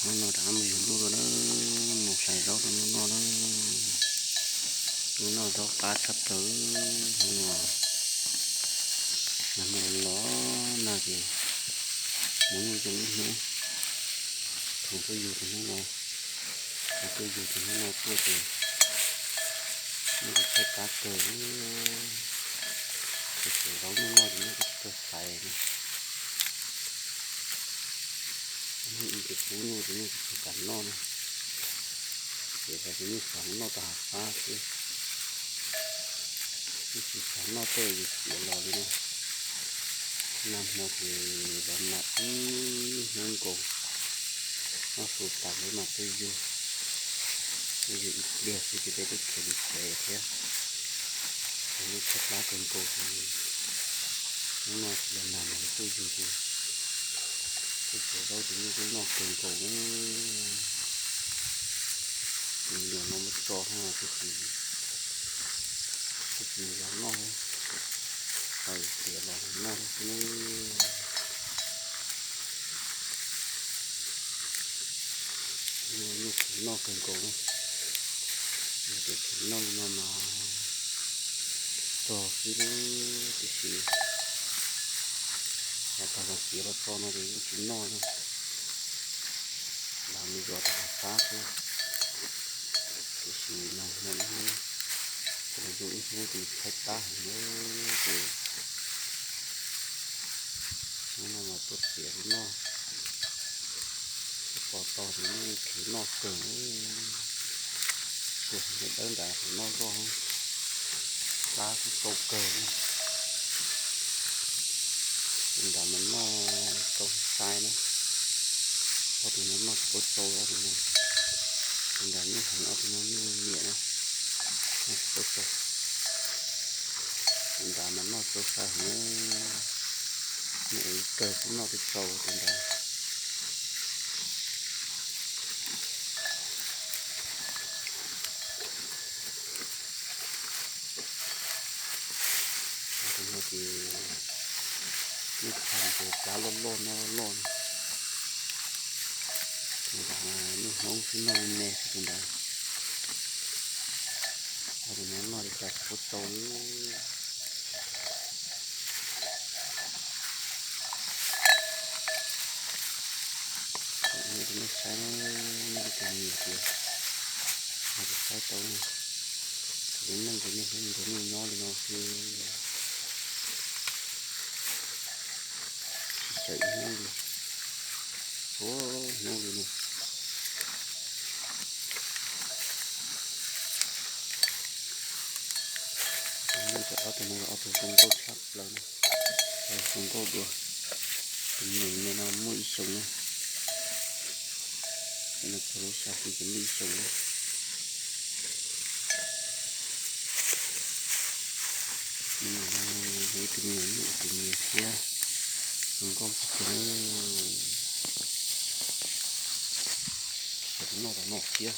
Hnub no rov qab mus yug nuj dua na, mus xaiv zaub rau nuj noj na. Nuj noj zaub qab tshaj plaws hnub no. Nag hmo los nag ces mus nuj zoo ib hnub. Thaum tuaj yug tus hnub no, thaum tuaj yug tus hnub no tuaj ces muaj tus tshaib plab kawg, ces xaiv zaub nuj noj ces muaj tus kawg xaiv. Ib ces pub nuj ces muaj tus kawg kam noj na. Ces xaiv tus nuj xav noj tau hav fab xwb, tus tsis xav noj tej yus txiav los li na. Nag hmo ces los nag ib hnub nkaus, noj su tas lawv mam tuaj yug, tuaj yug ib pliag xwb ces peb tuaj khiav li pem thiab. Ces nuj tshaib plab kawg nkaus ces hnub no tsis los nag los tuaj yug ces tuaj txiav zaub ces nuj kuj noj kawg nkaus na. Ces nyuam no muab tso no tus tsis, tus tsis yog noj, tau txiav los noj xwb na. Nuj noj kawg nkaus na, yog tias tsis noj li no mas txog xwb lub, tiam sis yav tag los txiav los tso no ces yeej tsis noj na. Lam mus yos rau hav fab xwb, tiam sis nag hmo ib hnub, los zoo ib hnub ces tshaib plab heev na, ces hnub no mas tuaj txiav li noj, pom tau ces yeej khiav noj kawg. Tuaj heev dawb nrad qhov noj zoj, plab kuj tsau kawg. Tus nrad mas noj tsau sai na, ob tug no noj tsis paub tsau, ob tug no, tus nrad nyuaj heev, ob tug no nyuaj nyiam na, noj tsis paub tsau. Tus nrad mas noj tsau sai heev, noj ib kawg xwb noj twb tsau tus nrad. Tus no ces nyuj txhas ces plab loj loj noj loj, tus nrad nyuj hmoob xwb noj me me xwb tus nrad. Tus no noj li cas tsis paub tsau li. Nej saib, nej tus nyiam tias, nej tus saib tau, tus neej ces nej hlub nrog nej nyob li no xwb, tsis tsawg ib hnub li, txhua hnub li no. Tus neej ces ob tug no yog ob tug zoo nkauj tshaj plaws na, zoo nkauj dua. Tus nees me no muaj ib xyoos na, no txog lub xya hli ces muaj ib xyoos na. Ib tug me nyuam, ib tug me nyuam thiab, zoo nkauj tshaj plaws. Ces noj tom no thiab.